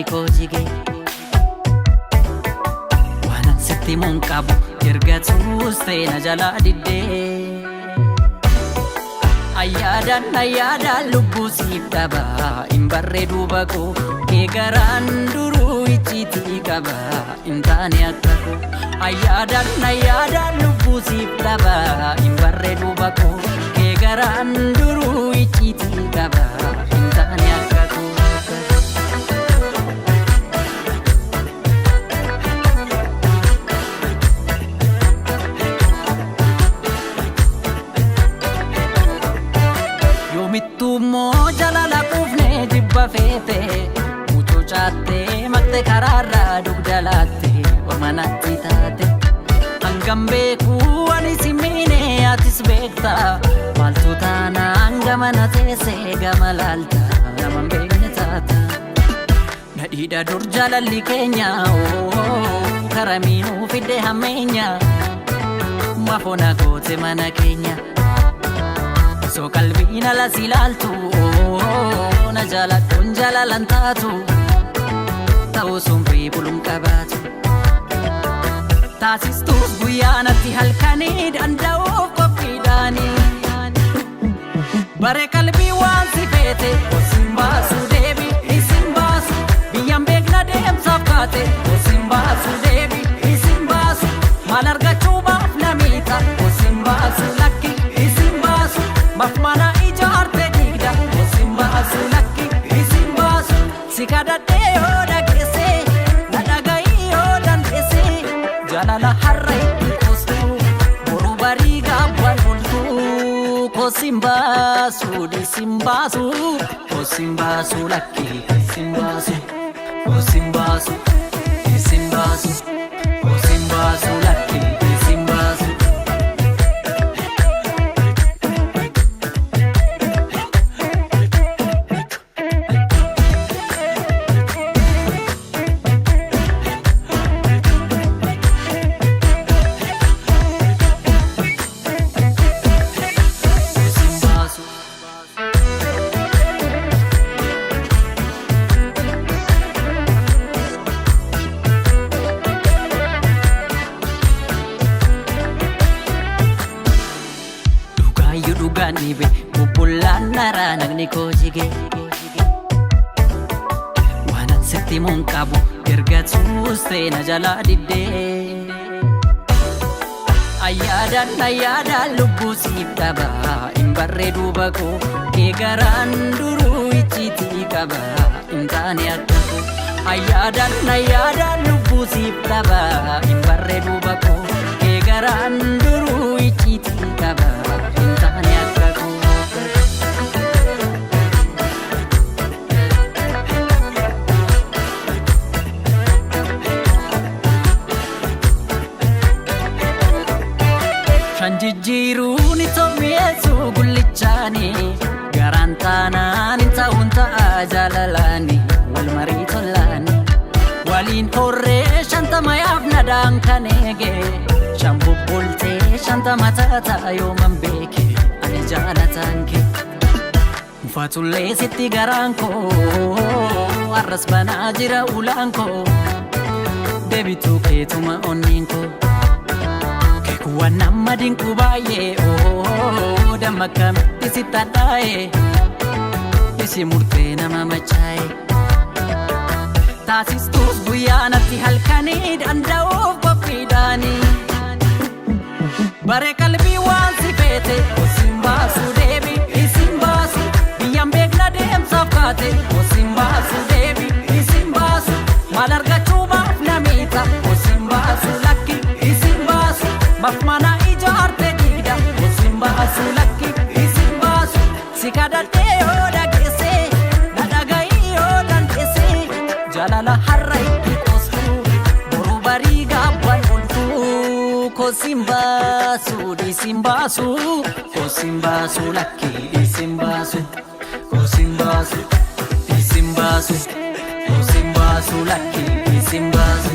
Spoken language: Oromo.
koo jige. Waanan sitti himuun qabu erga tuustee na jalaa diddee. Ayyaadaan ayyaadaan lubbuu siif dhaba hin barree duuba koo kee garaan duruu icciitii qaba hin taane akka koo. Ayyaadaan ayyaadaan lubbuu siif dhaba hin barree duuba koo kee garaan duruu icciitii qaba hin taane akka koo. Yoomittuu immoo jalala quufnee jibba feete mucucaattee maqte karaarraa dugda laatte orma natti taate. Hangam beekuu ani si miine atis beekta maaltu taanaan gama na teessee gama laalta nama hin beekne taata. Nadhiidha dur jaalalli keenya karamiinuu fidde hammeenya mafoona goote mana keenya. Osoo qalbiin ala si ilaaltu na jaaladhuun jaalalan taatu ta'uu sun buluun qabaatu. Taasistuus guyyaa natti halkanii danda'uuf qophiidhaanii. Bare qalbii waan si feete osin baasu deebi isin baasu biyyaan beekna deemsaaf kaate osin baasu deebi isin baasu maal argachuu baaf namiita osin baasu lakki isin baasu maaf mana ijaarte diigda osin baasu lakki isin baasu si kadhadhee yoo dhageesse na dhaga'ii yoo dandeesse jaalala har'a itti qoostu boru barii gaabbaan bultu kosin baasu dhiisin baasu kosin baasu lakki isin baasu kosin baasu isin baasu kosin baasu lakki isin baasu. Kosin baasu. Dhugaayyuu dhugaan dhibe bubbullaan naraa nagni koo jige. Waanan sitti himuun qabu erga tuustee na jalaa diddee. Ayyaadaan ayyaadaan lubbuu siif dhaba hin barree duuba koo kee garaan duruu icciitii qaba hin taane akka koo. Ayyaadaan ayyaadaan lubbuu siif dhaba hin barree duuba koo kee garaan duruu icciitii qaba hin taane akka koo. Shan jijjiiruun itoo mi'eessu gullichaani garaan taanaan hin ta'uun ta'a jaalalaani wal marii tolaani waliin horree 50 yaaf nadaan kan eege shan bubbultee 50 taata yooman beeke ani jaalataan kee. Mufatullee sitti garaan koo har'as banaa jira ulaan koo deebituu keetuma onneen koo. Keekuwwan nama dinqu baay'ee damma akkamitti sitti hadhaa'e isi murtee nama machaa'e. Taasistuus guyyaa natti halkanii danda'uuf qophiidhaanii. Bare qalbii waan si feete osin baasu deebi isin baasu biyyaan beekna deemsaaf kaate osin baasu deebi isin baasu maal argachuu baaf namiita osin baasu lakki isin baasu maaf mana ijaarte diigda osin baasu lakki isin baasu si kadhadhee yoo dhageesse na dhaga'ii yoo dandeesse jaalala har'a itti qoostu boru barii gaabbaan bultu kosin baasu dhiisin baasu kosin baasu lakki dhiisin baasu kosin baasu dhiisin baasu kosin baasu lakki dhiisin baasu.